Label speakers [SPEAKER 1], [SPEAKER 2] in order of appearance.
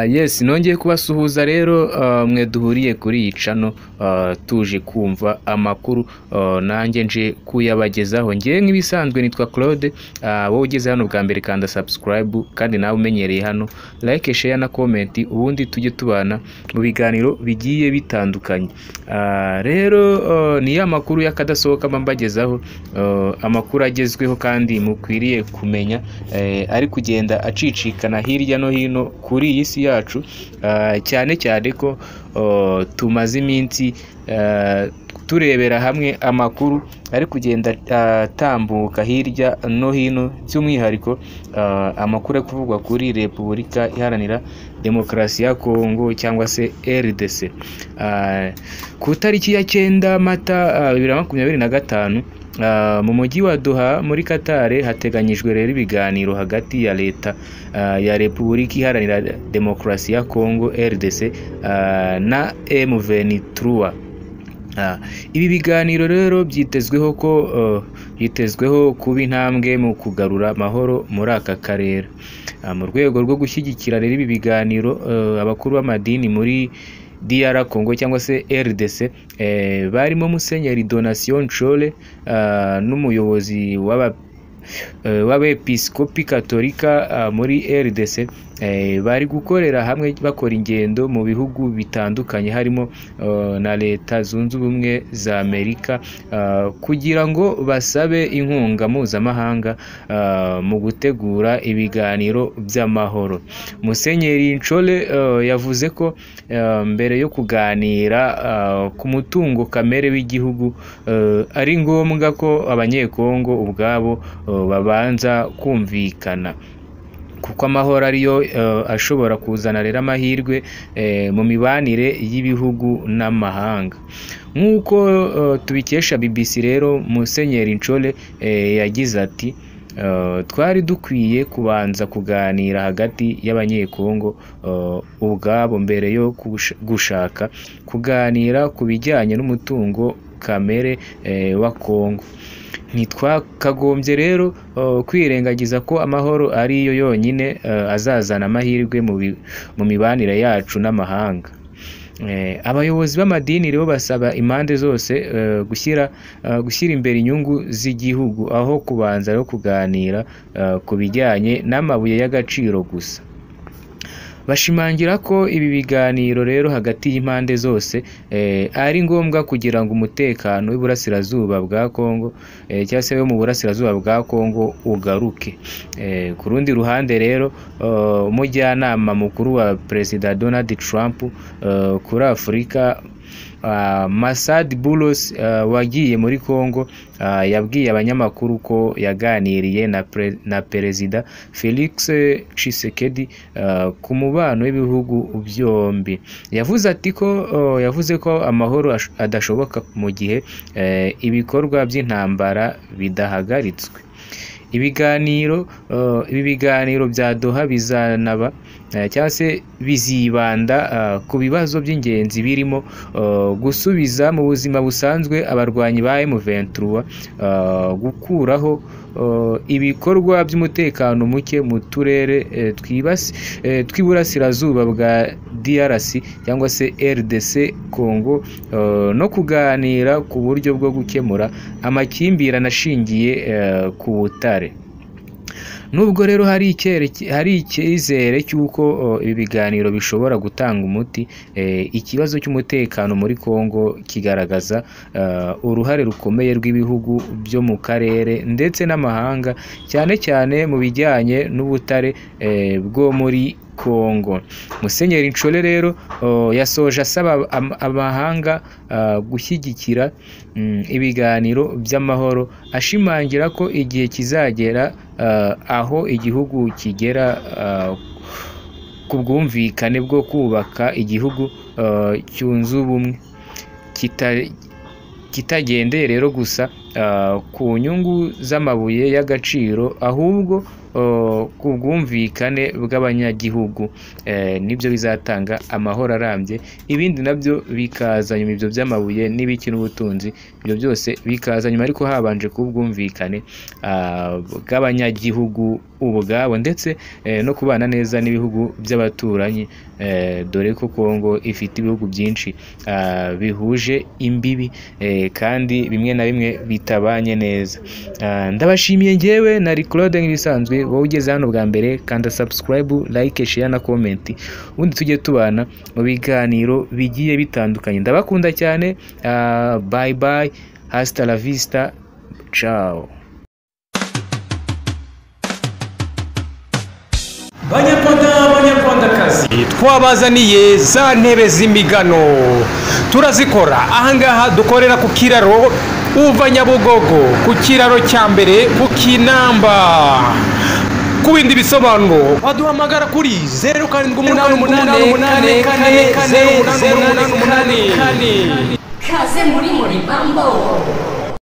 [SPEAKER 1] Yes, nongeye kubasuhuza rero, mwe duhuriye kuri iyi channel, tuje kumva amakuru, nanjye nje kuyabagezaho. Ngewe nk'ibisanzwe nitwa Claude. Wowe ugeze hano bwa mbere, kanda subscribe, kandi nawe umenyereye hano, like, share na comment, ubundi tujye tubana mu biganiro bigiye bitandukanye. Rero ni ya makuru y'akadasohoka mba mbagezaho, amakuru agezweho kandi mukwiriye kumenya, ari kugenda acicikana hirya no hino kuri iyi si yacu, cyane cyane ko tumaze iminsi turebera hamwe amakuru ari kugenda atambuka hirya no hino, by'umwihariko amakuru ari kuvugwa kuri Repubulika Iharanira Demokarasi ya Kongo cyangwa se RDC. Ku itariki ya 9 Mata 2025, mu mujyi wa Doha muri Qatar hateganyijwe rero ibiganiro hagati ya leta ya Repubulika Iharanira Demokarasi ya Kongo RDC na M23. Ibi biganiro rero byitezweho kuba intambwe mu kugarura amahoro muri aka karere. Mu rwego rwo gushyigikira rero ibi biganiro, abakuru b'amadini muri DR Congo cyangwa se RDC, barimo Musenyeri Donatien Nshole, n'umuyobozi w'abepiskopi katolika muri RDC, bari gukorera hamwe bakora ingendo mu bihugu bitandukanye harimo na Leta Zunze Ubumwe za Amerika, kugira ngo basabe inkunga mpuzamahanga mu gutegura ibiganiro by'amahoro. Musenyeri Nshole yavuze ko mbere yo kuganira ku mutungo kamere w'igihugu, ari ngombwa ko Abanyekongo ubwabo babanza kumvikana, kuko amahoro ariyo ashobora kuzana rero amahirwe mu mibanire y'ibihugu n'amahanga. Nk'uko tubikesha BBC rero, Musenyeri Nshole yagize ati: "Twari dukwiye kubanza kuganira hagati y'Abanyekongo ubwabo mbere yo gushaka kuganira ku bijyanye n'umutungo kamere wa Kongo. Ntitwakagombye rero kwirengagiza ko amahoro ariyo yonyine azazana amahirwe mu mibanire yacu n'amahanga." Abayobozi b'amadini rero basaba impande zose gushyira imbere inyungu z'igihugu aho kubanza no kuganira ku bijyanye n'amabuye y'agaciro gusa. Bashimangira ko ibi biganiro rero hagati y'impande zose ari ngombwa kugira ngo umutekano w'iburasirazuba bwa Kongo, cyangwa se wo mu burasirazuba bwa Kongo ugaruke. Ku rundi ruhande rero, umujyanama mukuru wa Perezida Donald Trump kuri Afurika, Massad Boulos, wagiye muri Kongo, yabwiye abanyamakuru ko yaganiriye na Perezida Felix Tshisekedi ku mubano w'ibihugu byombi. Yavuze ko amahoro adashoboka mu gihe ibikorwa by'intambara bidahagaritswe. Ibi biganiro bya Doha bizanaba, cyangwa se bizibanda ku bibazo by'ingenzi birimo gusubiza mu buzima busanzwe abarwanyi ba M23, gukuraho ibikorwa by'umutekano muke mu turere tw'iburasirazuba bwa DRC cyangwa se RDC Congo, no kuganira ku buryo bwo gukemura amakimbirane ashingiye ku butare. Nubwo rero hari icyizere cy'uko ibi biganiro bishobora gutanga umuti, ikibazo cy'umutekano muri Kongo kigaragaza uruhare rukomeye rw'ibihugu byo mu karere ndetse n'amahanga, cyane cyane mu bijyanye n'ubutare bwo muri Kongo. Musenyeri Nshole rero yasoje asaba amahanga gushyigikira ibiganiro by'amahoro, ashimangira ko igihe kizagera aho igihugu kigera ku bwumvikane bwo kubaka igihugu cyunze ubumwe, kitagendeye rero gusa ku nyungu z'amabuye y'agaciro, ahubwo ku bwumvikane bw'abanyagihugu nibyo bizatanga amahoro arambye, ibindi nabyo bikaza nyuma, ibyo by'amabuye n'ibiki n'ubutunzi, ibyo byose bikaza nyuma, ariko habanje kuba ubwumvikane bw'abanyagihugu ubwabo, ndetse no kubana neza n'ibihugu by'abaturanyi, dore ko Kongo ifite ibihugu byinshi bihuje imbibi kandi bimwe na bimwe bitabanye neza. Ndabashimiye njyewe nari Claude nk'ibisanzwe, wowe ugeze hano bwa mbere kanda subscribe, like, share na comment, ubundi tujye tubana mu biganiro bigiye bitandukanye. Ndabakunda cyane, bye bye, hasta la vista, ciao.
[SPEAKER 2] Banyarwanda, banyarwandakazi, twabazaniye za ntebe z'imigano, turazikora ahangaha dukorera ku kiraro uva Nyabugogo, ku kiraro cya mbere ku Kinamba. Ku bindi bisobanuro waduhamagara kuri 0788 8 4 0 8 8 8.
[SPEAKER 3] Kaze muri Moribambo.